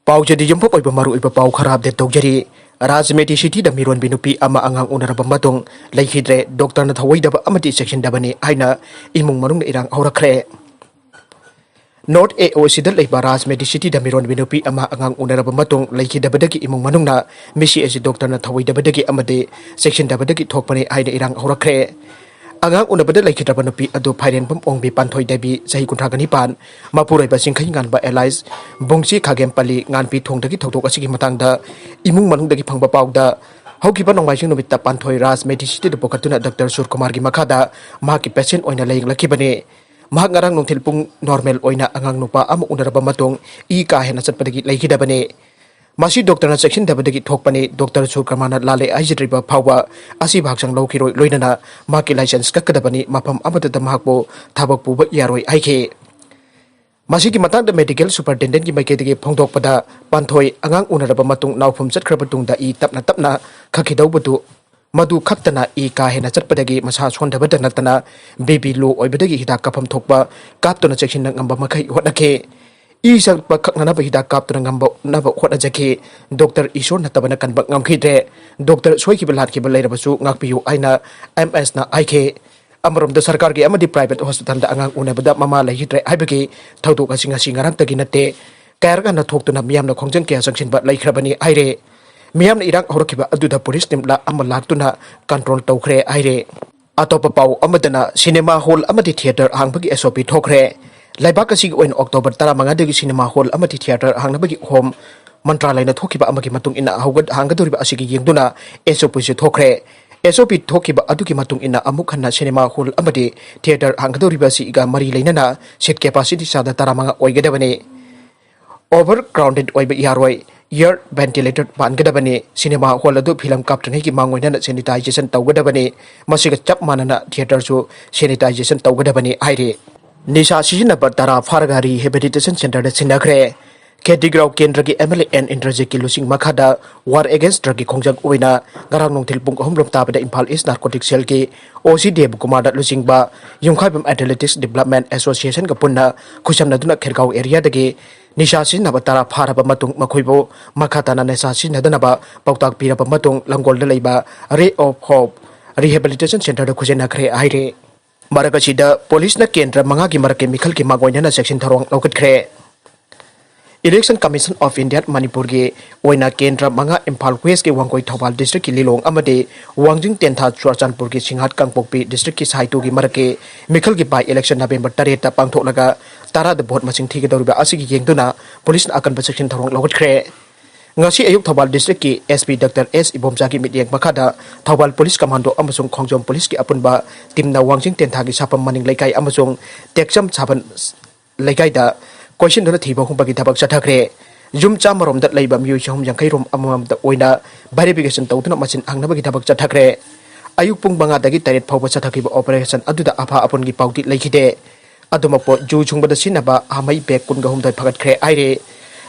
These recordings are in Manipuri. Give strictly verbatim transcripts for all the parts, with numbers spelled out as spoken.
ꯄꯥꯎꯆꯦꯗꯤ ꯌꯨꯝꯐꯝ ꯑꯣꯏꯕ ꯃꯔꯨꯑꯣꯏꯕ ꯄꯥꯎ ꯈꯔ ꯑꯞꯗꯦꯠ ꯇꯧꯖꯔꯤ꯫ ꯔꯥꯖꯃꯦꯗꯤ ꯁꯤꯇꯤꯗ ꯃꯤꯔꯣꯟꯕꯤ ꯅꯨꯄꯤ ꯑꯃ ꯑꯉꯥꯡ ꯎꯅꯔꯕ ꯃꯇꯨꯡ ꯂꯩꯈꯤꯗ꯭ꯔꯦ꯫ ꯗꯣꯛꯇꯔꯅ ꯊꯧꯑꯣꯏꯗꯕ ꯑꯃꯗꯤ ꯆꯦꯛꯁꯤꯟꯗꯕꯅꯤ ꯍꯥꯏꯅ ꯏꯃꯨꯡ ꯃꯅꯨꯡꯅ ꯏꯔꯥꯡ ꯍꯧꯔꯛꯈ꯭ꯔꯦ꯫ ꯅꯣꯔꯠ ꯑꯦ ꯑꯣ ꯁꯤꯗ ꯂꯩꯕ ꯔꯥꯖꯃꯦꯗꯤ ꯁꯤꯇꯤꯗ ꯃꯤꯔꯣꯟꯕꯤ ꯅꯨꯄꯤ ꯑꯃ ꯑꯉꯥꯡ ꯎꯅꯔꯕ ꯃꯇꯨꯡ ꯂꯩꯈꯤꯗꯕꯗꯒꯤ ꯏꯃꯨꯡ ꯃꯅꯨꯡꯅ ꯃꯤꯁꯤ ꯑꯁꯤ ꯗꯣꯛꯇꯔꯅ ꯊꯧꯑꯣꯏꯗꯕꯗꯒꯤ ꯑꯃꯗꯤ ꯆꯦꯛꯁꯤꯟꯗꯕꯗꯒꯤ ꯊꯣꯛꯄꯅꯤ ꯍꯥꯏꯅ ꯏꯔꯥꯡ ꯍꯧꯔꯛꯈ꯭ꯔꯦ꯫ ꯑꯉꯥꯡ ꯎꯅꯕꯗ ꯂꯩꯈꯤꯗ꯭ꯔꯕ ꯅꯨꯄꯤ ꯑꯗꯨ ꯐꯥꯏꯔꯦꯟꯕꯝ ꯑꯣꯡꯕꯤ ꯄꯥꯟꯊꯣꯏ ꯗꯦꯕꯤ, ꯆꯍꯤ ꯀꯨꯟꯊ꯭ꯔꯥꯒ ꯅꯤꯄꯥꯟ, ꯃꯄꯨꯔꯣꯏꯕ ꯆꯤꯡꯈꯩꯉꯥꯟꯕ ꯑꯦꯂꯥꯏꯁ, ꯕꯨꯡꯁꯤ ꯈꯥꯒꯦꯝꯄꯜꯂꯤ ꯉꯥꯟꯕꯤ ꯊꯣꯡꯗꯒꯤ ꯊꯧꯗꯣꯛ ꯑꯁꯤꯒꯤ ꯃꯇꯥꯡꯗ ꯏꯃꯨꯡ ꯃꯅꯨꯡꯗꯒꯤ ꯐꯪꯕ ꯄꯥꯎꯗ, ꯍꯧꯈꯤꯕ ꯅꯣꯡꯃꯥꯏꯖꯤꯡ ꯅꯨꯃꯤꯠꯇ ꯄꯥꯟꯊꯣꯏ ꯔꯥꯖ ꯃꯦꯗꯤꯁꯤꯇꯤꯗ ꯄꯨꯈꯠꯇꯨꯅ ꯗꯣꯛꯇꯔ ꯁꯨꯔꯀꯨꯃꯥꯔꯒꯤ ꯃꯈꯥꯗ ꯃꯍꯥꯛꯀꯤ ꯄꯦꯁꯦꯟ ꯑꯣꯏꯅ ꯂꯥꯌꯦꯡꯂꯛꯈꯤꯕꯅꯤ꯫ ꯃꯍꯥꯛ ꯉꯔꯥꯡ ꯅꯨꯡꯊꯤꯜ ꯄꯨꯡ ꯅꯣꯔꯃꯦꯜ ꯑꯣꯏꯅ ꯑꯉꯥꯡ ꯅꯨꯄꯥ ꯑꯃ ꯎꯅꯔꯕ ꯃꯇꯨꯡ ꯏ ꯀꯥ ꯍꯦꯟꯅ ꯆꯠꯄꯗꯒꯤ ꯂꯩꯈꯤꯗꯕꯅꯤ꯫ ꯃꯁꯤ ꯗꯣꯛꯇꯔꯅ ꯆꯦꯛꯁꯤꯟꯗꯕꯗꯒꯤ ꯊꯣꯛꯄꯅꯤ꯫ ꯗꯣꯛꯇꯔ ꯁꯨꯔꯀꯃꯥꯅ ꯂꯥꯜꯂꯦ ꯍꯥꯏꯖꯗ꯭ꯔꯤꯕ ꯐꯥꯎꯕ ꯑꯁꯤꯕ ꯍꯛꯆꯥꯡ ꯂꯧꯈꯤꯔꯣꯏ, ꯂꯣꯏꯅꯅ ꯃꯍꯥꯛꯀꯤ ꯂꯥꯏꯁꯦꯟꯁ ꯀꯛꯀꯗꯕꯅꯤ, ꯃꯐꯝ ꯑꯃꯠꯇꯗ ꯃꯍꯥꯛꯄꯨ ꯊꯕꯛ ꯄꯨꯕ ꯌꯥꯔꯣꯏ ꯍꯥꯏꯈꯤ꯫ ꯃꯁꯤꯒꯤ ꯃꯇꯥꯡꯗ ꯃꯦꯗꯤꯀꯦꯜ ꯁꯨꯄꯔꯇꯦꯟꯗꯦꯟꯒꯤ ꯃꯥꯏꯀꯩꯗꯒꯤ ꯐꯣꯡꯗꯣꯛꯄꯗ, ꯄꯥꯟꯊꯣꯏ ꯑꯉꯥꯡ ꯎꯅꯔꯕ ꯃꯇꯨꯡ ꯅꯥꯎꯐꯝ ꯆꯠꯈ꯭ꯔꯕ ꯇꯨꯡꯗ ꯏ ꯇꯞꯅ ꯇꯞꯅ ꯈꯛꯈꯤꯗꯧꯕꯗꯨ, ꯃꯗꯨ ꯈꯛꯇꯅ ꯏ ꯀꯥ ꯍꯦꯟꯅ ꯆꯠꯄꯗꯒꯤ ꯃꯁꯥ ꯁꯣꯟꯊꯕꯗ ꯅꯠꯇꯅ ꯕꯤ ꯄꯤ ꯂꯣ ꯑꯣꯏꯕꯗꯒꯤ ꯍꯤꯗꯥꯛ ꯀꯥꯞꯐꯝ ꯊꯣꯛꯄ ꯀꯥꯞꯇꯨꯅ ꯆꯦꯛꯁꯤꯟꯅ ꯉꯝꯕ ꯃꯈꯩ ꯍꯣꯠꯅꯈꯤ꯫ ꯏ ꯆꯠꯄ ꯈꯛꯅꯅꯕ ꯍꯤꯗꯥꯛ ꯀꯥꯞꯇꯨꯅ ꯉꯝꯕ ꯍꯣꯠꯅꯖꯈꯤ꯫ ꯗꯣꯛꯇꯔ ꯏꯁꯣꯔ ꯅꯠꯇꯕꯅ ꯀꯟꯕ ꯉꯝꯈꯤꯗ꯭ꯔꯦ꯫ ꯗꯣꯛꯇꯔ ꯁꯣꯏꯈꯤꯕ ꯂꯥꯟꯈꯤꯕ ꯂꯩꯔꯕꯁꯨ ꯉꯥꯛꯄꯤꯌꯨ ꯍꯥꯏꯅ ꯑꯦꯝ ꯑꯦꯁꯅ ꯍꯥꯏꯈꯤ꯫ ꯑꯃꯔꯣꯝꯗ ꯁꯔꯀꯥꯔꯒꯤ ꯑꯃꯗꯤ ꯄ꯭ꯔꯥꯏꯚꯦꯠ ꯍꯣꯁꯄꯤꯇꯥꯜꯗ ꯑꯉꯥꯡ ꯎꯅꯕꯗ ꯃꯃꯥ ꯂꯩꯈꯤꯗ꯭ꯔꯦ ꯍꯥꯏꯕꯒꯤ ꯊꯧꯗꯣꯛ ꯑꯁꯤ ꯉꯁꯤ ꯉꯔꯥꯡꯇꯒꯤ ꯅꯠꯇꯦ꯫ ꯀꯌꯥꯔꯛ ꯍꯟꯅ ꯊꯣꯛꯇꯨꯅ ꯃꯤꯌꯥꯝꯅ ꯈꯣꯡꯖꯪ ꯀꯌꯥ ꯆꯪꯁꯤꯟꯕ ꯂꯩꯈ꯭ꯔꯕꯅꯤ ꯍꯥꯏꯔꯦ꯫ ꯃꯤꯌꯥꯝꯅ ꯏꯔꯥꯡ ꯍꯧꯔꯛꯈꯤꯕ ꯑꯗꯨꯗ ꯄꯨꯂꯤꯁ ꯇꯤꯝ ꯂꯥꯈ ꯑꯃ ꯂꯥꯛꯇꯨꯅ ꯀꯟꯇ꯭ꯔꯣꯜ ꯇꯧꯈ꯭ꯔꯦ ꯍꯥꯏꯔꯦ꯫ ꯑꯇꯣꯞꯄ ꯄꯥꯎ ꯑꯃꯗꯅ, ꯁꯤꯅꯦꯃꯥ ꯍꯣꯜ ꯑꯃꯗꯤ ꯊꯤꯌꯦꯇꯔ ꯍꯥꯡꯕꯒꯤ ꯑꯦꯁ ꯑꯣ ꯄꯤ ꯊꯣꯛꯈ꯭ꯔꯦ꯫ ꯂꯩꯕꯥꯛ ꯑꯁꯤꯒꯤ ꯑꯣꯏꯅ ꯑꯣꯛꯇꯣꯕꯔ ꯇꯔꯥꯃꯉꯥꯗꯒꯤ ꯁꯤꯅꯦꯃꯥ ꯍꯣꯜ ꯑꯃꯗꯤ ꯊꯤꯌꯦꯇꯔ ꯍꯥꯡꯅꯕꯒꯤ ꯍꯣꯝ ꯃꯟꯇ꯭ꯔꯥꯂꯌꯅ ꯊꯣꯛꯈꯤꯕ ꯑꯃꯒꯤ ꯃꯇꯨꯡ ꯏꯟꯅ ꯍꯧꯒꯠ-, ꯍꯥꯡꯒꯗꯧꯔꯤꯕ ꯑꯁꯤꯒꯤ ꯌꯦꯡꯗꯨꯅ ꯑꯦꯁ ꯑꯣ ꯄꯤꯁꯨ ꯊꯣꯛꯈ꯭ꯔꯦ꯫ ꯑꯦꯁ ꯑꯣ ꯄꯤ ꯊꯣꯛꯈꯤꯕ ꯑꯗꯨꯒꯤ ꯃꯇꯨꯡ ꯏꯟꯅ ꯑꯃꯨꯛ ꯍꯟꯅ ꯁꯤꯅꯦꯃꯥ ꯍꯣꯜ ꯑꯃꯗꯤ ꯊꯤꯌꯦꯇꯔ ꯍꯥꯡꯒꯗꯧꯔꯤꯕ ꯑꯁꯤꯒ ꯃꯔꯤ ꯂꯩꯅꯅ ꯁꯤꯠ ꯀꯦꯄꯥꯁꯤꯇꯤ ꯆꯥꯗ ꯇꯔꯥꯃꯉꯥ ꯑꯣꯏꯒꯗꯕꯅꯤ꯫ ꯑꯣꯚꯔ ꯀ꯭ꯔꯥꯎꯗꯦꯗ ꯑꯣꯏꯕ ꯌꯥꯔꯣꯏ꯫ ꯑꯦꯌꯔ ꯚꯦꯟꯇꯤꯂꯦꯇꯔ ꯄꯥꯟꯒꯗꯕꯅꯤ꯫ ꯁꯤꯅꯦꯃꯥ ꯍꯣꯜ ꯑꯗꯨ ꯐꯤꯂꯝ ꯀꯥꯞꯇ꯭ꯔꯤꯉꯩꯒꯤ ꯃꯥꯡꯑꯣꯏꯅꯅ ꯁꯦꯅꯤꯇꯥꯏꯖꯦꯁꯟ ꯇꯧꯒꯗꯕꯅꯤ꯫ ꯃꯁꯤꯒ ꯆꯞ ꯃꯥꯟꯅꯅ ꯊꯤꯌꯦꯇꯔꯁꯨ ꯁꯦꯅꯤꯇꯥꯏꯖꯦꯁꯟ ꯇꯧꯒꯗꯕꯅꯤ ꯍꯥꯏꯔꯤ꯫ ꯅꯤꯁꯥ ꯁꯤꯖꯤꯟꯅꯕ ꯇꯔꯥ ꯐꯥꯔꯒ ꯔꯤꯍꯦꯕꯤꯂꯤꯇꯦꯁꯟ ꯁꯦꯟꯇꯔꯗ ꯁꯤꯟꯅꯈ꯭ꯔꯦ꯫ ꯈꯦꯇꯤꯒ꯭ꯔꯥꯎ ꯀꯦꯟꯗ꯭ꯔꯒꯤ ꯑꯦꯝ ꯑꯦꯜ ꯑꯦ ꯑꯦꯟ ꯏꯟꯗ꯭ꯔꯖꯤꯠꯀꯤ ꯂꯨꯆꯤꯡ ꯃꯈꯥꯗ ꯋꯥꯔ ꯑꯦꯒꯦꯟꯁ ꯗ꯭ꯔꯒꯀꯤ ꯈꯣꯡꯖꯪ ꯑꯣꯏꯅ ꯉꯔꯥꯡ ꯅꯨꯡꯊꯤꯜ ꯄꯨꯡ ꯑꯍꯨꯝ ꯔꯣꯝ ꯇꯥꯕꯗ ꯏꯝꯐꯥꯜ ꯏꯁ ꯅꯥꯔꯀꯣꯇꯤꯛ ꯁꯦꯜꯒꯤ ꯑꯣ ꯁꯤ ꯗꯦꯕꯀꯨꯃꯥꯔꯗ ꯂꯨꯆꯤꯡꯕ ꯌꯨꯝꯈꯥꯏꯕꯝ ꯑꯦꯊꯂꯦꯇꯤꯛꯁ ꯗꯤꯕꯂꯞꯃꯦꯟ ꯑꯦꯁꯣꯁꯤꯌꯦꯁꯟꯒ ꯄꯨꯟꯅ ꯈꯨꯠꯁꯝꯅꯗꯨꯅ ꯈꯦꯔꯒꯥꯎ ꯑꯦꯔꯤꯌꯥꯗꯒꯤ ꯅꯤꯁꯥ ꯁꯤꯖꯤꯟꯅꯕ ꯇꯔꯥ ꯐꯥꯔꯕ ꯃꯇꯨꯡ ꯃꯈꯣꯏꯕꯨ ꯃꯈꯥ ꯇꯥꯅ ꯅꯤꯁꯥ ꯁꯤꯖꯤꯟꯅꯗꯅꯕ ꯄꯥꯎꯇꯥꯛ ꯄꯤꯔꯕ ꯃꯇꯨꯡ ꯂꯪꯒꯣꯜꯗ ꯂꯩꯕ Ray of Hope Rehabilitation Centreꯗ ꯈꯨꯖꯤꯟꯅꯈ꯭ꯔꯦ ꯍꯥꯏꯔꯦ꯫ ꯃꯔꯛ ꯑꯁꯤꯗ ꯄꯨꯂꯤꯁꯅ ꯀꯦꯟꯗ꯭ꯔ ꯃꯉꯥꯒꯤ ꯃꯔꯛꯀꯤ ꯃꯤꯈꯜꯒꯤ ꯃꯥꯡꯑꯣꯏꯅꯅ ꯆꯦꯛꯁꯤꯟ ꯊꯧꯔꯥꯡ ꯂꯧꯈꯠꯈ꯭ꯔꯦ꯫ Election Commission of India ꯃꯅꯤꯄꯨꯔꯒꯤ ꯑꯣꯏꯅ ꯀꯦꯟꯗ꯭ꯔ ꯃꯉꯥ, ꯏꯝꯐꯥꯜ ꯋꯦꯁꯀꯤ ꯋꯥꯡꯒꯣꯏ ꯊꯧꯕꯥꯜ ꯗꯤꯁꯇ꯭ꯔꯤꯛꯀꯤ ꯂꯤꯂꯣꯡ ꯑꯃꯗꯤ ꯋꯥꯡꯖꯤꯡ ꯇꯦꯟꯊꯥ ꯆꯨꯔꯆꯥꯟꯄꯨꯔꯒꯤ ꯁꯤꯡꯍꯥꯠ ꯀꯥꯡꯄꯣꯛꯄꯤ ꯗꯤꯁꯇ꯭ꯔꯤꯛꯀꯤ ꯁꯥꯏꯇꯨꯒꯤ ꯃꯔꯛꯀꯤ ꯃꯤꯈꯜꯒꯤ by election November ꯇꯔꯦꯠꯇ ꯄꯥꯡꯊꯣꯛꯂꯒ ꯇꯔꯥꯗ ꯚꯣꯠ ꯃꯁꯤꯡ ꯊꯤꯒꯗꯧꯔꯤꯕ ꯑꯁꯤꯒꯤ ꯌꯦꯡꯗꯨꯅ ꯄꯨꯂꯤꯁꯅ ꯑꯀꯟꯕ ꯆꯦꯛꯁꯤꯟ ꯊꯧꯔꯥꯡ ꯂꯧꯈꯠꯈ꯭ꯔꯦ꯫ ꯉꯁꯤ ꯑꯌꯨꯛ ꯊꯧꯕꯥꯜ ꯗꯤꯁꯇ꯭ꯔꯤꯛꯀꯤ SP Doctor S ꯏꯕꯣꯝꯆꯥꯒꯤ ꯃꯤꯠꯌꯦꯡ ꯃꯈꯥꯗ ꯊꯧꯕꯥꯜ ꯄꯨꯂꯤꯁ ꯀꯃꯥꯟꯗꯣ ꯑꯃꯁꯨꯡ ꯈꯣꯡꯖꯣꯝ ꯄꯨꯂꯤꯁꯀꯤ ꯑꯄꯨꯟꯕ ꯇꯤꯝꯅ ꯋꯥꯡꯖꯤꯡ ꯇꯦꯟꯊꯥꯒꯤ ꯁꯥꯐꯝ ꯃꯅꯤꯡ ꯂꯩꯀꯥꯏ ꯑꯃꯁꯨꯡ ꯇꯦꯛꯆꯝ ꯁꯥꯕꯟ ꯂꯩꯀꯥꯏꯗ ꯀꯣꯏꯁꯤꯟꯗꯨꯅ ꯊꯤꯕ ꯍꯨꯝꯕꯒꯤ ꯊꯕꯛ ꯆꯠꯊꯈ꯭ꯔꯦ꯫ ꯌꯨꯝ ꯆꯥꯝꯃꯔꯣꯝꯗ ꯂꯩꯕ ꯃꯤꯑꯣꯏ ꯆꯍꯨꯝ ꯌꯥꯡꯈꯩ ꯔꯣꯝ ꯑꯃꯃꯝꯗ ꯑꯣꯏꯅ verification ꯇꯧꯗꯨꯅ ꯃꯆꯤꯟ ꯍꯪꯅꯕꯒꯤ ꯊꯕꯛ ꯆꯠꯊꯈ꯭ꯔꯦ꯫ ꯑꯌꯨꯛ ꯄꯨꯡ ꯃꯉꯥꯗꯒꯤ ꯇꯔꯦꯠ ꯐꯥꯎꯕ ꯆꯠꯊꯈꯤꯕ operation ꯑꯗꯨꯗ ꯑꯐ ꯑꯄꯨꯟꯒꯤ ꯄꯥꯎꯗꯤ ꯂꯩꯈꯤꯗꯦ꯫ ꯑꯗꯨꯃꯛꯄꯨ ꯖꯨ ꯁꯨꯡꯕꯗ ꯁꯤꯖꯤꯟꯅꯕ ꯍꯥꯃꯩ bag ꯀꯨꯟꯒ ꯍꯨꯝꯗꯣꯏ ꯐꯒꯠꯈ꯭ꯔꯦ ꯍꯥꯏꯔꯦ꯫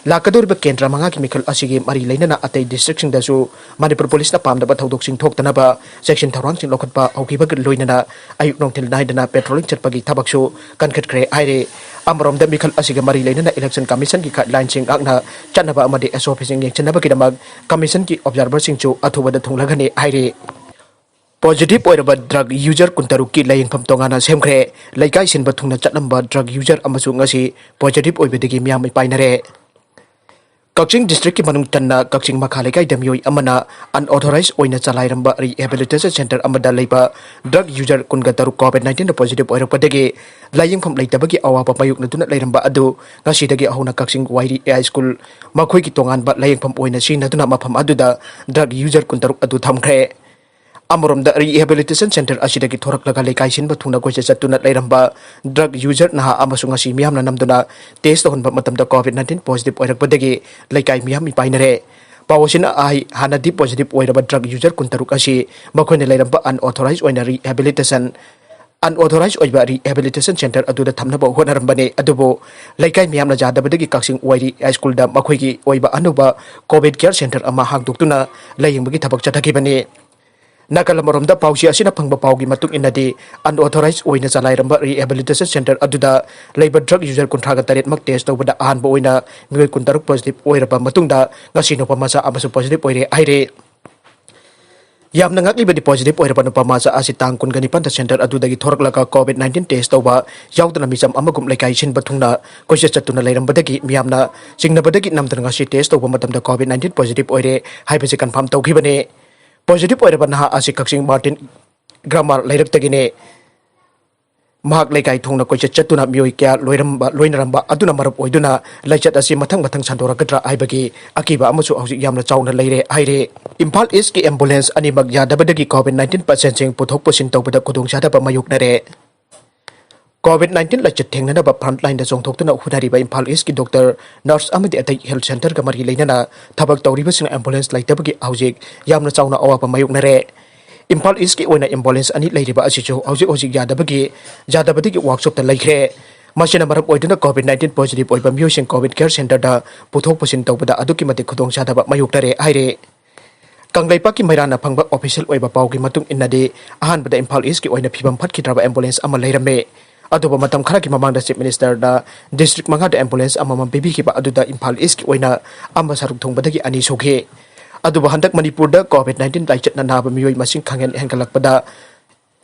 ꯂꯥꯛꯀꯗꯧꯔꯤꯕ ꯀꯦꯟꯗ꯭ꯔ ꯃꯉꯥꯒꯤ ꯃꯤꯈꯜ ꯑꯁꯤꯒꯤ ꯃꯔꯤ ꯂꯩꯅꯅ ꯑꯇꯩ ꯗꯤꯁꯇ꯭ꯔꯤꯛꯁꯤꯡꯗꯁꯨ ꯃꯅꯤꯄꯨꯔ ꯄꯨꯂꯤꯁꯅ ꯄꯥꯝꯗꯕ ꯊꯧꯗꯣꯛꯁꯤꯡ ꯊꯣꯛꯇꯅꯕ ꯆꯦꯛꯁꯤꯟ ꯊꯧꯔꯥꯡꯁꯤꯡ ꯂꯧꯈꯠꯄ ꯍꯧꯈꯤꯕꯒ ꯂꯣꯏꯅꯅ ꯑꯌꯨꯛ ꯅꯨꯡꯊꯤꯜ ꯅꯥꯏꯗꯅ patrolling ꯆꯠꯄꯒꯤ ꯊꯕꯛꯁꯨ ꯀꯟꯈꯠꯈ꯭ꯔꯦ ꯍꯥꯏꯔꯦ꯫ ꯑꯃꯔꯣꯝꯗ ꯃꯤꯈꯜ ꯑꯁꯤꯒ ꯃꯔꯤ ꯂꯩꯅꯅ election commissionꯒꯤ guidelinesꯁꯤꯡ ꯉꯥꯛꯅ ꯆꯠꯅꯕ ꯑꯃꯗꯤ S O Pꯁꯤꯡ ꯌꯦꯡꯁꯤꯟꯅꯕꯒꯤꯗꯃꯛ commissionꯒꯤ observerꯁꯤꯡꯁꯨ ꯑꯊꯨꯕꯗ ꯊꯨꯡꯂꯒꯅꯤ ꯍꯥꯏꯔꯤ꯫ Positive ꯑꯣꯏꯔꯕ drug user ꯀꯨꯟꯇꯔꯨꯛꯀꯤ ꯂꯥꯌꯦꯡꯐꯝ ꯇꯣꯉꯥꯟꯅ ꯁꯦꯝꯈ꯭ꯔꯦ꯫ ꯂꯩꯀꯥꯏ ꯁꯤꯟꯕ ꯊꯨꯡꯅ ꯆꯠꯂꯝꯕ drug user ꯑꯃꯁꯨ ꯉꯁꯤ positive ꯑꯣꯏꯕꯗꯒꯤ ꯃꯤꯌꯥꯝ ꯃꯤꯄꯥꯏꯅꯔꯦ꯫ ꯀꯛꯆꯤꯡ districtꯀꯤ ꯃꯅꯨꯡ ꯆꯟꯅ ꯀꯛꯆꯤꯡ ꯃꯈꯥ ꯂꯩꯀꯥꯏꯗ ꯃꯤꯑꯣꯏ ꯑꯃꯅ unauthorized ꯑꯣꯏꯅ ꯆꯂꯥꯏꯔꯝꯕ rehabilitation center ꯑꯃꯗ ꯂꯩꯕ drug user ꯀꯨꯟꯒ ꯇꯔꯨꯛ COVID nineteenꯗ positive ꯑꯣꯏꯔꯛꯄꯗꯒꯤ ꯂꯥꯌꯦꯡꯐꯝ ꯂꯩꯇꯕꯒꯤ ꯑꯋꯥꯕ ꯃꯥꯌꯣꯛꯅꯗꯨꯅ ꯂꯩꯔꯝꯕ ꯑꯗꯨ ꯉꯁꯤꯗꯒꯤ ꯍꯧꯅ ꯀꯛꯆꯤꯡ ꯋꯥꯏꯔꯤ A I school ꯃꯈꯣꯏꯒꯤ ꯇꯣꯉꯥꯟꯕ ꯂꯥꯌꯦꯡꯐꯝ ꯑꯣꯏꯅ ꯁꯤꯖꯤꯟꯅꯗꯨꯅ ꯃꯐꯝ ꯑꯗꯨꯗ drug user ꯀꯨꯟꯇꯔꯨꯛ ꯑꯗꯨ ꯊꯝꯈ꯭ꯔꯦ꯫ ꯑꯃꯔꯣꯝꯗ rehabilitation center ꯑꯁꯤꯗꯒꯤ ꯊꯣꯔꯛꯂꯒ ꯂꯩꯀꯥꯏ ꯁꯤꯟꯕ ꯊꯨꯡꯅ ꯀꯣꯏꯆꯠ ꯆꯠꯇꯨꯅ ꯂꯩꯔꯝꯕ drug user ꯅꯍꯥ ꯑꯃꯁꯨ ꯉꯁꯤ ꯃꯤꯌꯥꯝꯅ ꯅꯝꯗꯨꯅ test ꯇꯧꯍꯟꯕ ꯃꯇꯝꯗ COVID nineteen positive ꯑꯣꯏꯔꯛꯄꯗꯒꯤ ꯂꯩꯀꯥꯏ ꯃꯤꯌꯥꯝ ꯃꯤꯄꯥꯏꯅꯔꯦ꯫ ꯄꯥꯎ ꯑꯁꯤꯅ ꯍꯥꯏ, ꯍꯥꯟꯅꯗꯤ positive ꯑꯣꯏꯔꯕ drug user ꯀꯨꯟꯇꯔꯨꯛ ꯑꯁꯤ ꯃꯈꯣꯏꯅ ꯂꯩꯔꯝꯕ unauthorized ꯑꯣꯏꯅ rehabilitation, unauthorized ꯑꯣꯏꯕ rehabilitation center ꯑꯗꯨꯗ ꯊꯝꯅꯕ ꯍꯣꯠꯅꯔꯝꯕꯅꯤ꯫ ꯑꯗꯨꯕꯨ ꯂꯩꯀꯥꯏ ꯃꯤꯌꯥꯝꯅ ꯌꯥꯗꯕꯗꯒꯤ ꯀꯛꯆꯤꯡ ꯋꯥꯏꯔꯤ ꯍꯥꯏ ꯁ꯭ꯀꯨꯜꯗ ꯃꯈꯣꯏꯒꯤ ꯑꯣꯏꯕ ꯑꯅꯧꯕ COVID care center ꯑꯃ ꯍꯥꯡꯗꯣꯛꯇꯨꯅ ꯂꯥꯌꯦꯡꯕꯒꯤ ꯊꯕꯛ ꯆꯠꯊꯈꯤꯕꯅꯤ꯫ ꯅꯥꯀꯜ ꯑꯃꯔꯣꯝꯗ ꯄꯥꯎꯆꯦ ꯑꯁꯤꯅ ꯐꯪꯕ ꯄꯥꯎꯒꯤ ꯃꯇꯨꯡ ꯏꯟꯅꯗꯤ, unauthorized ꯑꯣꯏꯅ ꯆꯂꯥꯏꯔꯝꯕ rehabilitation centre ꯑꯗꯨꯗ ꯂꯩꯕ drug user ꯀꯨꯟꯊ꯭ꯔꯥꯒ ꯇꯔꯦꯠꯃꯛ test ꯇꯧꯕꯗ ꯑꯍꯥꯟꯕ ꯑꯣꯏꯅ ꯃꯤꯑꯣꯏ ꯀꯨꯟꯇꯔꯨꯛ positive ꯑꯣꯏꯔꯕ ꯃꯇꯨꯡꯗ ꯉꯁꯤ ꯅꯨꯄꯥ ꯃꯆꯥ ꯑꯃꯁꯨ positive ꯑꯣꯏꯔꯦ ꯍꯥꯏꯔꯦ꯫ ꯌꯥꯝꯅ ꯉꯛꯂꯤꯕꯗꯤ, positive ꯑꯣꯏꯔꯕ ꯅꯨꯄꯥ ꯃꯆꯥ ꯑꯁꯤ ꯇꯥꯡ ꯀꯨꯟꯒ ꯅꯤꯄꯥꯟꯗ centre ꯑꯗꯨꯗꯒꯤ ꯊꯣꯔꯛꯂꯒ COVID nineteen test ꯇꯧꯕ ꯌꯥꯎꯗꯅ ꯃꯤꯆꯝ ꯑꯃꯒꯨꯝ ꯂꯩꯀꯥꯏ ꯁꯤꯟꯕ ꯊꯨꯡꯅ ꯀꯣꯏꯆꯠ ꯆꯠꯇꯨꯅ ꯂꯩꯔꯝꯕꯗꯒꯤ ꯃꯤꯌꯥꯝꯅ ꯆꯤꯡꯅꯕꯗꯒꯤ ꯅꯝꯗꯅ ꯉꯁꯤ test ꯇꯧꯕ ꯃꯇꯝꯗ COVID nineteen positive ꯑꯣꯏꯔꯦ ꯍꯥꯏꯕꯁꯤ confirm ꯇꯧꯈꯤꯕꯅꯤ꯫ Positive ꯑꯣꯏꯔꯕ ꯅꯍꯥ ꯑꯁꯤ ꯀꯛꯆꯤꯡ ꯃꯥꯔꯇꯤꯟ ꯒ꯭ꯔꯥꯃꯥꯔ ꯂꯩꯔꯛꯇꯒꯤꯅꯤ꯫ ꯃꯍꯥꯛ ꯂꯩꯀꯥꯏ ꯊꯣꯡꯅ ꯀꯣꯏꯆꯠ ꯆꯠꯇꯨꯅ ꯃꯤꯑꯣꯏ ꯀꯌꯥ ꯂꯣꯏꯔꯝꯕ, ꯂꯣꯏꯅꯔꯝꯕ ꯑꯗꯨꯅ ꯃꯔꯨꯞ ꯑꯣꯏꯗꯨꯅ ꯂꯥꯏꯆꯠ ꯑꯁꯤ ꯃꯊꯪ ꯃꯊꯪ ꯁꯟꯗꯣꯔꯛꯀꯗ꯭ꯔꯥ ꯍꯥꯏꯕꯒꯤ ꯑꯀꯤꯕ ꯑꯃꯁꯨ ꯍꯧꯖꯤꯛ ꯌꯥꯝꯅ ꯆꯥꯎꯅ ꯂꯩꯔꯦ ꯍꯥꯏꯔꯦ꯫ ꯏꯝꯐꯥꯜ ꯏꯁꯀꯤ ambulance ꯑꯅꯤꯃꯛ ꯌꯥꯗꯕꯗꯒꯤ COVID nineteen patientꯁꯤꯡ ꯄꯨꯊꯣꯛ ꯄꯨꯁꯤꯟ ꯇꯧꯕꯗ ꯈꯨꯗꯣꯡꯆꯥꯗꯕ ꯃꯥꯌꯣꯛꯅꯔꯦ꯫ COVID nineteen ꯂꯥꯏꯆꯠ ꯊꯦꯡꯅꯅꯕ frontlineꯗ ꯆꯣꯡꯊꯣꯛꯇꯨꯅ ꯍꯣꯠꯅꯔꯤꯕ ꯏꯝꯐꯥꯜ ꯏꯁꯀꯤ doctor, nurse ꯑꯃꯗꯤ ꯑꯇꯩ health centreꯒ ꯃꯔꯤ ꯂꯩꯅꯅ ꯊꯕꯛ ꯇꯧꯔꯤꯕꯁꯤꯡꯅ ambulance ꯂꯩꯇꯕꯒꯤ ꯍꯧꯖꯤꯛ ꯌꯥꯝꯅ ꯆꯥꯎꯅ ꯑꯋꯥꯕ ꯃꯥꯌꯣꯛꯅꯔꯦ꯫ ꯏꯝꯐꯥꯜ ꯏꯁꯀꯤ ꯑꯣꯏꯅ ambulance ꯑꯅꯤ ꯂꯩꯔꯤꯕ ꯑꯁꯤꯁꯨ ꯍꯧꯖꯤꯛ ꯍꯧꯖꯤꯛ ꯌꯥꯗꯕꯒꯤ, ꯌꯥꯗꯕꯗꯒꯤ workshopꯇ ꯂꯩꯈ꯭ꯔꯦ꯫ ꯃꯁꯤꯅ ꯃꯔꯝ ꯑꯣꯏꯗꯨꯅ COVID nineteen positive ꯑꯣꯏꯕ ꯃꯤꯑꯣꯏꯁꯤꯡ COVID care centreꯗ ꯄꯨꯊꯣꯛ ꯄꯨꯁꯤꯟ ꯇꯧꯕꯗ ꯑꯗꯨꯛꯀꯤ ꯃꯇꯤꯛ ꯈꯨꯗꯣꯡꯆꯥꯗꯕ ꯃꯥꯌꯣꯛꯅꯔꯦ ꯍꯥꯏꯔꯦ꯫ ꯀꯪꯂꯩꯄꯥꯛꯀꯤ ꯃꯩꯔꯥꯅ ꯐꯪꯕ official ꯑꯣꯏꯕ ꯄꯥꯎꯒꯤ ꯃꯇꯨꯡ ꯏꯟꯅꯗꯤ, ꯑꯍꯥꯟꯕꯗ ꯏꯝꯐꯥꯜ ꯏꯁꯀꯤ ꯑꯣꯏꯅ ꯐꯤꯕꯝ ꯐꯠꯈꯤꯗ꯭ꯔꯕ ambulance ꯑꯃ ꯂꯩꯔꯝꯃꯤ꯫ ꯑꯗꯨꯕꯨ ꯃꯇꯝ ꯈꯔꯒꯤ ꯃꯃꯥꯡꯗ Chief Ministerꯗ district ꯃꯉꯥꯗ ambulance ꯑꯃꯃꯝ ꯄꯤꯕꯤꯈꯤꯕ ꯑꯗꯨꯗ ꯏꯝꯐꯥꯜ ꯏꯁꯀꯤ ꯑꯣꯏꯅ ꯑꯃ ꯁꯔꯨꯛ ꯊꯣꯡꯕꯗꯒꯤ ꯑꯅꯤ ꯁꯨꯈꯤ꯫ ꯑꯗꯨꯕꯨ ꯍꯟꯗꯛ ꯃꯅꯤꯄꯨꯔꯗ COVID nineteen ꯂꯥꯏꯆꯠꯅ ꯅꯥꯕ ꯃꯤꯑꯣꯏ ꯃꯁꯤꯡ ꯈꯪꯍꯦꯟ ꯍꯦꯟꯒꯠꯂꯛꯄꯗ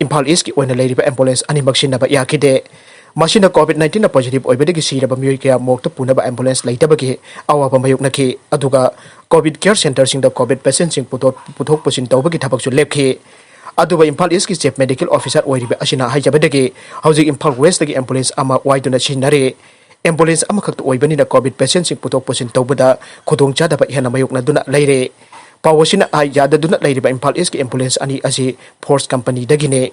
ꯏꯝꯐꯥꯜ ꯏꯁꯀꯤ ꯑꯣꯏꯅ ꯂꯩꯔꯤꯕ ambulance ꯑꯅꯤꯃꯛ ꯁꯤꯖꯤꯟꯅꯕ ꯌꯥꯈꯤꯗꯦ꯫ ꯃꯁꯤꯅ COVID nineteenꯅ positive ꯑꯣꯏꯕꯗꯒꯤ ꯁꯤꯔꯕ ꯃꯤꯑꯣꯏ ꯀꯌꯥ morgueꯇ ꯄꯨꯅꯕ ambulance ꯂꯩꯇꯕꯒꯤ ꯑꯋꯥꯕ ꯃꯥꯌꯣꯛꯅꯈꯤ꯫ ꯑꯗꯨꯒ COVID care centreꯁꯤꯡꯗ COVID patientꯁꯤꯡ ꯄꯨꯊꯣꯛ, ꯄꯨꯊꯣꯛ ꯄꯨꯁꯤꯟ ꯇꯧꯕꯒꯤ ꯊꯕꯛꯁꯨ ꯂꯦꯞꯈꯤ꯫ ꯑꯗꯨꯕꯨ ꯏꯝꯐꯥꯜ ꯏꯁꯀꯤ Chief Medical Officer ꯑꯣꯏꯔꯤꯕ ꯑꯁꯤꯅ ꯍꯥꯏꯖꯕꯗꯒꯤ, ꯍꯧꯖꯤꯛ ꯏꯝꯐꯥꯜ Westꯇꯒꯤ ambulance ꯑꯃ ꯋꯥꯏꯗꯨꯅ ꯁꯤꯖꯤꯟꯅꯔꯤ꯫ Ambulance ꯑꯃꯈꯛꯇ ꯑꯣꯏꯕꯅꯤꯅ COVID patientꯁꯤꯡ ꯄꯨꯊꯣꯛ ꯄꯨꯁꯤꯟ ꯇꯧꯕꯗ ꯈꯨꯗꯣꯡꯆꯥꯗꯕ ꯍꯦꯟꯅ ꯃꯥꯌꯣꯛꯅꯗꯨꯅ ꯂꯩꯔꯦ꯫ ꯄꯥꯎ ꯑꯁꯤꯅ ꯍꯥꯏ, ꯌꯥꯗꯗꯨꯅ ꯂꯩꯔꯤꯕ ꯏꯝꯐꯥꯜ ꯏꯁꯀꯤ ambulance ꯑꯅꯤ ꯑꯁꯤ Force companyꯗꯒꯤꯅꯤ꯫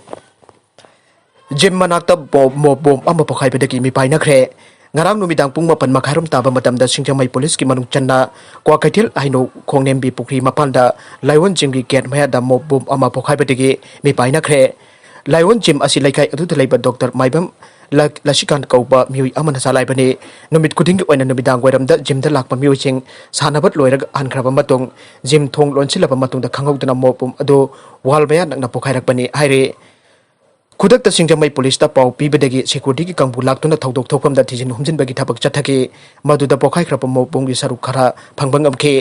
Gym ꯃꯅꯥꯛꯇ ꯕꯣꯝ, ꯃꯣꯞ ꯕꯣꯝ ꯑꯃ ꯄꯣꯈꯥꯏꯕꯗꯒꯤ ꯃꯤꯄꯥꯏꯅꯈ꯭ꯔꯦ꯫ ꯉꯔꯥꯡ ꯅꯨꯃꯤꯗꯥꯡ ꯄꯨꯡ ꯃꯥꯄꯟ ꯃꯈꯥꯏꯔꯣꯝ ꯇꯥꯕ ꯃꯇꯝꯗ ꯁꯤꯡꯖꯃꯩ ꯄꯨꯂꯤꯁꯀꯤ ꯃꯅꯨꯡ ꯆꯟꯅ ꯀ꯭ꯋꯥꯀꯩꯊꯦꯜ ꯍꯩꯅꯧ ꯈꯣꯡꯅꯦꯝꯕꯤ ꯄꯨꯈ꯭ꯔꯤ ꯃꯄꯥꯟꯗ Lion Gymꯒꯤ gate ꯃꯌꯥꯗ ꯃꯣꯞ ꯕꯣꯝ ꯑꯃ ꯄꯣꯈꯥꯏꯕꯗꯒꯤ ꯃꯤꯄꯥꯏꯅꯈ꯭ꯔꯦ꯫ Lion Gym ꯑꯁꯤ ꯂꯩꯀꯥꯏ ꯑꯗꯨꯗ ꯂꯩꯕ doctor ꯃꯥꯏꯕꯝ ꯂ-, ꯂꯁꯤꯀꯥꯟ ꯀꯧꯕ ꯃꯤꯑꯣꯏ ꯑꯃꯅ ꯆꯂꯥꯏꯕꯅꯤ꯫ ꯅꯨꯃꯤꯠ ꯈꯨꯗꯤꯡꯒꯤ ꯑꯣꯏꯅ ꯅꯨꯃꯤꯗꯥꯡ ꯋꯥꯏꯔꯝꯗ ꯖꯤꯝꯗ ꯂꯥꯛꯄ ꯃꯤꯑꯣꯏꯁꯤꯡ ꯁꯥꯟꯅꯕ ꯂꯣꯏꯔꯒ ꯍꯟꯈ꯭ꯔꯕ ꯃꯇꯨꯡ, ꯖꯤꯝ ꯊꯣꯡ ꯂꯣꯟꯁꯤꯜꯂꯕ ꯃꯇꯨꯡꯗ ꯈꯪꯍꯧꯗꯅ ꯃꯣꯞ ꯕꯣꯝ ꯑꯗꯨ ꯋꯥꯜ ꯃꯌꯥ ꯅꯛꯅ ꯄꯣꯈꯥꯏꯔꯛꯄꯅꯤ ꯍꯥꯏꯔꯤ꯫ ꯈꯨꯗꯛꯇ ꯁꯤꯡꯖꯃꯩ ꯄꯨꯂꯤꯁꯇ ꯄꯥꯎ ꯄꯤꯕꯗꯒꯤ ꯁꯦꯀ꯭ꯌꯨꯔꯤꯇꯤꯒꯤ ꯀꯥꯡꯕꯨ ꯂꯥꯛꯇꯨꯅ ꯊꯧꯗꯣꯛ ꯊꯣꯛꯐꯝꯗ ꯊꯤꯖꯤꯟ ꯍꯨꯝꯖꯤꯟꯕꯒꯤ ꯊꯕꯛ ꯆꯠꯊꯈꯤ꯫ ꯃꯗꯨꯗ ꯄꯣꯈꯥꯏꯈ꯭ꯔꯕ ꯃꯣꯞ ꯕꯣꯝꯒꯤ ꯁꯔꯨꯛ ꯈꯔ ꯐꯪꯕ ꯉꯝꯈꯤ꯫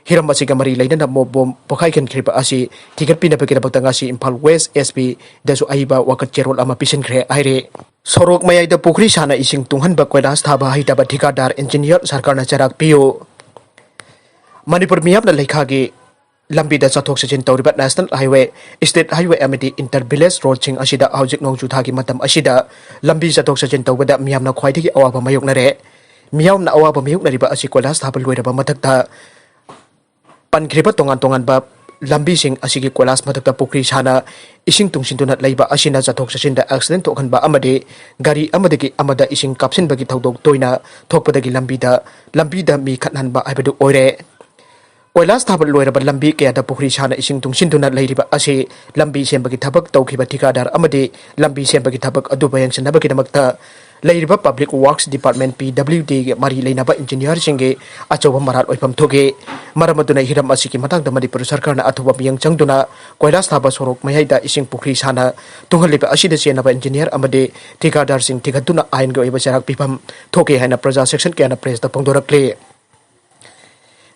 ꯍꯤꯔꯝ ꯑꯁꯤꯒ ꯃꯔꯤ ꯂꯩꯅꯅ ꯃꯣꯞ ꯕꯣꯝ ꯄꯣꯈꯥꯏꯍꯟꯈꯤꯕ ꯑꯁꯤ ꯊꯤꯒꯠꯄꯤꯅꯕꯒꯤꯗꯃꯛꯇ ꯉꯁꯤ ꯏꯝꯐꯥꯜ ꯋꯦꯁ ꯑꯦꯁ ꯄꯤꯗꯁꯨ ꯑꯏꯕ ꯋꯥꯀꯠ ꯆꯦꯔꯣꯜ ꯑꯃ ꯄꯤꯁꯤꯟꯈ꯭ꯔꯦ ꯍꯥꯏꯔꯤ꯫ ꯁꯣꯔꯣꯛ ꯃꯌꯥꯏꯗ ꯄꯨꯈ꯭ꯔꯤ ꯁꯥꯅ ꯏꯁꯤꯡ ꯇꯨꯡꯍꯟꯕ ꯀꯣꯏꯂꯥꯁ ꯊꯥꯕ ꯍꯩꯇꯕ ꯊꯤꯀꯥꯗꯥꯔ ꯏꯟꯖꯤꯅꯤꯌꯔ ꯁꯔꯀꯥꯔꯅ ꯆꯩꯔꯥꯛ ꯄꯤꯌꯨ꯫ ꯃꯅꯤꯄꯨꯔ ꯃꯤꯌꯥꯝꯅ ꯂꯩꯈꯥꯒꯤ ꯂꯝꯕꯤꯗ ꯆꯠꯊꯣꯛ ꯆꯠꯁꯤꯟ ꯇꯧꯔꯤꯕ ꯅꯦꯁꯅꯦꯜ ꯍꯥꯏꯋꯦ, ꯁ꯭ꯇꯦꯠ ꯍꯥꯏꯋꯦ ꯑꯃꯗꯤ ꯏꯟꯇꯔ ꯚꯤꯂꯦꯖ ꯔꯣꯗꯁꯤꯡ ꯑꯁꯤꯗ ꯍꯧꯖꯤꯛ ꯅꯣꯡꯖꯨ ꯊꯥꯒꯤ ꯃꯇꯝ ꯑꯁꯤꯗ ꯂꯝꯕꯤ ꯆꯠꯊꯣꯛ ꯆꯠꯁꯤꯟ ꯇꯧꯕꯗ ꯃꯤꯌꯥꯝꯅ ꯈ꯭ꯋꯥꯏꯗꯒꯤ ꯑꯋꯥꯕ ꯃꯥꯌꯣꯛꯅꯔꯦ꯫ ꯃꯤꯌꯥꯝꯅ ꯑꯋꯥꯕ ꯃꯥꯌꯣꯛꯅꯔꯤꯕ ꯑꯁꯤ ꯀꯣꯏꯂꯥꯁ ꯊꯥꯕ ꯂꯣꯏꯔꯕ ꯃꯊꯛꯇ ꯄꯟꯈ꯭ꯔꯤꯕ ꯇꯣꯉꯥꯟ ꯇꯣꯉꯥꯟꯕ ꯂꯝꯕꯤꯁꯤꯡ ꯑꯁꯤꯒꯤ ꯀꯣꯏꯂꯥꯁ ꯃꯊꯛꯇ ꯄꯨꯈ꯭ꯔꯤ ꯁꯥꯅ ꯏꯁꯤꯡ ꯇꯨꯡꯁꯤꯟꯗꯨꯅ ꯂꯩꯕ ꯑꯁꯤꯅ ꯆꯠꯊꯣꯛ ꯆꯠꯁꯤꯟꯗ ꯑꯦꯛꯁꯤꯗꯦꯟ ꯊꯣꯛꯍꯟꯕ ꯑꯃꯗꯤ ꯒꯥꯔꯤ ꯑꯃꯗꯒꯤ ꯑꯃꯗ ꯏꯁꯤꯡ ꯀꯥꯞꯁꯤꯟꯕꯒꯤ ꯊꯧꯗꯣꯛ ꯇꯣꯏꯅ ꯊꯣꯛꯄꯗꯒꯤ ꯂꯝꯕꯤꯗ, ꯂꯝꯕꯤꯗ ꯃꯤ ꯈꯠꯍꯟꯕ ꯍꯥꯏꯕꯗꯨ ꯑꯣꯏꯔꯦ꯫ ꯀꯣꯏꯂꯥꯁ ꯊꯥꯕ ꯂꯣꯏꯔꯕ ꯂꯝꯕꯤ ꯀꯌꯥꯗ ꯄꯨꯈ꯭ꯔꯤ ꯁꯥꯅ ꯏꯁꯤꯡ ꯇꯨꯡꯁꯤꯟꯗꯨꯅ ꯂꯩꯔꯤꯕ ꯑꯁꯤ ꯂꯝꯕꯤ ꯁꯦꯝꯕꯒꯤ ꯊꯕꯛ ꯇꯧꯈꯤꯕ ꯊꯤꯀꯥꯗꯥꯔ ꯑꯃꯗꯤ ꯂꯝꯕꯤ ꯁꯦꯝꯕꯒꯤ ꯊꯕꯛ ꯑꯗꯨꯕꯨ ꯌꯦꯡꯁꯤꯟꯅꯕꯒꯤꯗꯃꯛꯇ ꯂꯩꯔꯤꯕ ꯄꯕ꯭ꯂꯤꯛ ꯋꯥꯔꯛꯁ ꯗꯤꯄꯥꯔꯠꯃꯦꯟ, ꯄꯤ ꯗꯕ꯭ꯂꯤꯎ ꯗꯤꯒꯤ ꯃꯔꯤ ꯂꯩꯅꯕ ꯏꯟꯖꯤꯅꯤꯌꯔꯁꯤꯡꯒꯤ ꯑꯆꯧꯕ ꯃꯔꯥꯜ ꯑꯣꯏꯐꯝ ꯊꯣꯛꯏ꯫ ꯃꯔꯝ ꯑꯗꯨꯅ ꯍꯤꯔꯝ ꯑꯁꯤꯒꯤ ꯃꯇꯥꯡꯗ ꯃꯅꯤꯄꯨꯔ ꯁꯔꯀꯥꯔꯅ ꯑꯊꯨꯕ ꯃꯤꯠꯌꯦꯡ ꯆꯪꯗꯨꯅ ꯀꯣꯏꯂꯥꯁ ꯊꯥꯕ ꯁꯣꯔꯣꯛ ꯃꯌꯥꯏꯗ ꯏꯁꯤꯡ ꯄꯨꯈ꯭ꯔꯤ ꯁꯥꯅ ꯇꯨꯡꯍꯜꯂꯤꯕ ꯑꯁꯤꯗ ꯆꯦꯟꯅꯕ ꯏꯟꯖꯤꯅꯤꯌꯔ ꯑꯃꯗꯤ ꯊꯤꯀꯥꯗꯥꯔꯁꯤꯡ ꯊꯤꯒꯠꯇꯨꯅ ꯑꯥꯏꯟꯒꯤ ꯑꯣꯏꯕ ꯆꯩꯔꯥꯛ ꯄꯤꯐꯝ ꯊꯣꯛꯏ ꯍꯥꯏꯅ ꯄ꯭ꯔꯖꯥ ꯁꯦꯛꯁꯟ ꯀꯌꯥꯅ ꯄ꯭ꯔꯦꯁꯇ ꯐꯣꯡꯗꯣꯔꯛꯂꯤ꯫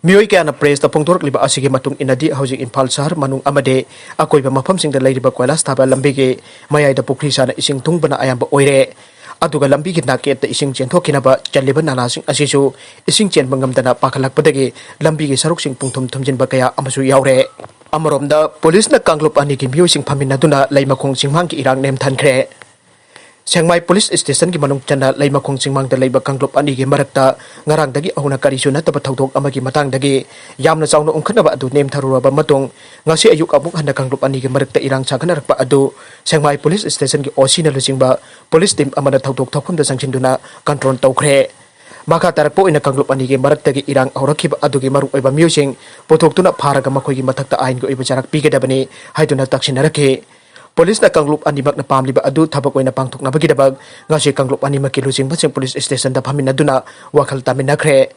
ꯃꯤꯑꯣꯏ ꯀꯌꯥꯅ ꯄ꯭ꯔꯦꯁꯇ ꯐꯣꯡꯗꯣꯔꯛꯂꯤꯕ ꯑꯁꯤꯒꯤ ꯃꯇꯨꯡ ꯏꯟꯅꯗꯤ, ꯍꯧꯖꯤꯛ ꯏꯝꯐꯥꯜ ꯁꯍꯔ ꯃꯅꯨꯡ ꯑꯃꯗꯤ ꯑꯀꯣꯏꯕ ꯃꯐꯝꯁꯤꯡꯗ ꯂꯩꯔꯤꯕ ꯀꯣꯏꯂꯥꯁ ꯊꯥꯕ ꯂꯝꯕꯤꯒꯤ ꯃꯌꯥꯏꯗ ꯄꯨꯈ꯭ꯔꯤ ꯁꯥꯅ ꯏꯁꯤꯡ ꯊꯨꯡꯕꯅ ꯑꯌꯥꯝꯕ ꯑꯣꯏꯔꯦ꯫ ꯑꯗꯨꯒ ꯂꯝꯕꯤꯒꯤ ꯅꯥꯀꯦꯠꯇ ꯏꯁꯤꯡ ꯆꯦꯟꯊꯣꯛꯈꯤꯅꯕ ꯆꯜꯂꯤꯕ ꯅꯥꯂꯥꯁꯤꯡ ꯑꯁꯤꯁꯨ ꯏꯁꯤꯡ ꯆꯦꯟꯕ ꯉꯝꯗꯅ ꯄꯥꯈꯠꯂꯛꯄꯗꯒꯤ ꯂꯝꯕꯤꯒꯤ ꯁꯔꯨꯛꯁꯤꯡ ꯄꯨꯡꯊꯨꯝ ꯊꯨꯝꯖꯤꯟꯕ ꯀꯌꯥ ꯑꯃꯁꯨ ꯌꯥꯎꯔꯦ꯫ ꯑꯃꯔꯣꯝꯗ, ꯄꯨꯂꯤꯁꯅ ꯀꯥꯡꯂꯨꯞ ꯑꯅꯤꯒꯤ ꯃꯤꯑꯣꯏꯁꯤꯡ ꯐꯝꯃꯤꯟꯅꯗꯨꯅ ꯂꯩꯃꯈꯣꯡ ꯆꯤꯡꯃꯥꯡꯒꯤ ꯏꯔꯥꯡ ꯅꯦꯝꯊꯍꯟꯈ꯭ꯔꯦ꯫ ꯁꯦꯡꯃꯥꯏ ꯄꯨꯂꯤꯁ ꯁ꯭ꯇꯦꯁꯟꯒꯤ ꯃꯅꯨꯡ ꯆꯟꯅ ꯂꯩꯃꯈꯣꯡ ꯆꯤꯡꯃꯥꯡꯗ ꯂꯩꯕ ꯀꯥꯡꯂꯨꯞ ꯑꯅꯤꯒꯤ ꯃꯔꯛꯇ ꯉꯔꯥꯡꯗꯒꯤ ꯍꯧꯅ ꯀꯔꯤꯁꯨ ꯅꯠꯇꯕ ꯊꯧꯗꯣꯛ ꯑꯃꯒꯤ ꯃꯇꯥꯡꯗꯒꯤ ꯌꯥꯝꯅ ꯆꯥꯎꯅ ꯎꯪꯈꯠꯅꯕ ꯑꯗꯨ ꯅꯦꯝꯊꯔꯨꯔꯕ ꯃꯇꯨꯡ, ꯉꯁꯤ ꯑꯌꯨꯛ ꯑꯃꯨꯛ ꯍꯟꯅ ꯀꯥꯡꯂꯨꯞ ꯑꯅꯤꯒꯤ ꯃꯔꯛꯇ ꯏꯔꯥꯡ ꯁꯥꯒꯠꯅꯔꯛꯄ ꯑꯗꯨ ꯁꯦꯡꯃꯥꯏ ꯄꯨꯂꯤꯁ ꯁ꯭ꯇꯦꯁꯟꯒꯤ ꯑꯣ ꯁꯤꯅ ꯂꯨꯆꯤꯡꯕ ꯄꯨꯂꯤꯁ ꯇꯤꯝ ꯑꯃꯅ ꯊꯧꯗꯣꯛ ꯊꯣꯛꯐꯝꯗ ꯆꯪꯁꯤꯟꯗꯨꯅ ꯀꯟꯇ꯭ꯔꯣꯜ ꯇꯧꯈ꯭ꯔꯦ꯫ ꯃꯈꯥ ꯇꯥꯔꯛꯄ ꯑꯣꯏꯅ ꯀꯥꯡꯂꯨꯞ ꯑꯅꯤꯒꯤ ꯃꯔꯛꯇꯒꯤ ꯏꯔꯥꯡ ꯍꯧꯔꯛꯈꯤꯕ ꯑꯗꯨꯒꯤ ꯃꯔꯨꯑꯣꯏꯕ ꯃꯤꯑꯣꯏꯁꯤꯡ ꯄꯨꯊꯣꯛꯇꯨꯅ ꯐꯥꯔꯒ ꯃꯈꯣꯏꯒꯤ ꯃꯊꯛꯇ ꯑꯥꯏꯟꯒꯤ ꯑꯣꯏꯕ ꯆꯩꯔꯥꯛ ꯄꯤꯒꯗꯕꯅꯤ ꯍꯥꯏꯗꯨꯅ ꯇꯛꯁꯤꯟꯅꯔꯛꯈꯤ꯫ ꯄꯨꯂꯤꯁꯅ ꯀꯥꯡꯂꯨꯞ ꯑꯅꯤꯃꯛꯅ ꯄꯥꯝꯂꯤꯕ ꯑꯗꯨ ꯊꯕꯛ ꯑꯣꯏꯅ ꯄꯥꯡꯊꯣꯛꯅꯕꯒꯤꯗꯃꯛ ꯉꯁꯤ ꯀꯥꯡꯂꯨꯞ ꯑꯅꯤꯃꯛꯀꯤ ꯂꯨꯆꯤꯡꯕꯁꯤꯡ ꯄꯨꯂꯤꯁ ꯁ꯭ꯇꯦꯁꯟꯗ ꯐꯝꯃꯤꯟꯅꯗꯨꯅ ꯋꯥꯈꯜ ꯇꯥꯃꯤꯟꯅꯈ꯭ꯔꯦ꯫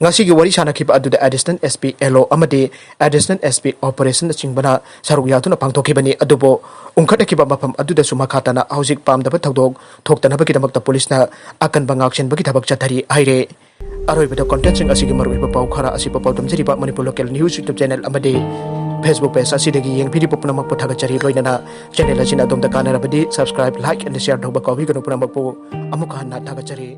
ꯉꯁꯤꯒꯤ ꯋꯥꯔꯤ ꯁꯥꯅꯈꯤꯕ ꯑꯗꯨꯗ ꯑꯦꯗꯤꯁꯅꯦꯜ ꯑꯦꯁ ꯄꯤ ꯑꯦꯜ ꯑꯣ ꯑꯃꯗꯤ ꯑꯦꯗꯤꯁꯅꯦꯜ ꯑꯦꯁ ꯄꯤ ꯑꯣꯄꯔꯦꯁꯟꯅꯆꯤꯡꯕꯅ ꯁꯔꯨꯛ ꯌꯥꯗꯨꯅ ꯄꯥꯡꯊꯣꯛꯈꯤꯕꯅꯤ꯫ ꯑꯗꯨꯕꯨ ꯎꯪꯈꯠꯅꯈꯤꯕ ꯃꯐꯝ ꯑꯗꯨꯗꯁꯨ ꯃꯈꯥ ꯇꯥꯅ ꯍꯧꯖꯤꯛ ꯄꯥꯝꯗꯕ ꯊꯧꯗꯣꯛ ꯊꯣꯛꯇꯅꯕꯒꯤꯗꯃꯛꯇ ꯄꯨꯂꯤꯁꯅ ꯑꯀꯟꯕ ꯉꯥꯛꯁꯦꯟꯕꯒꯤ ꯊꯕꯛ ꯆꯠꯊꯔꯤ ꯍꯥꯏꯔꯦ꯫ ꯑꯔꯣꯏꯕꯗ ꯀꯣꯟꯇꯦꯟꯁꯤꯡ ꯑꯁꯤꯒꯤ ꯃꯔꯨꯑꯣꯏꯕ ꯄꯥꯎ ꯈꯔ ꯑꯁꯤ ꯄꯥꯎꯗꯝꯖꯔꯤꯕ Manipur local news YouTube channel ꯑꯃꯗꯤ ꯐꯦꯁꯕꯨꯛ ꯄꯦꯖ ꯑꯁꯤꯗꯒꯤ ꯌꯦꯡꯕꯤꯔꯤꯕ ꯄꯨꯝꯅꯃꯛꯄꯨ ꯊꯥꯒꯠꯆꯔꯤ꯫ ꯂꯣꯏꯅꯅ ꯆꯦꯅꯦꯜ ꯑꯁꯤꯅ ꯑꯗꯣꯝꯗ ꯀꯥꯟꯅꯔꯕꯗꯤ subscribe, like and share ꯇꯧꯕ ꯀꯥꯎꯕꯤꯒꯅꯨ꯫ ꯄꯨꯝꯅꯃꯛꯄꯨ ꯑꯃꯨꯛ ꯍꯟꯅ ꯊꯥꯒꯠꯆꯔꯤ꯫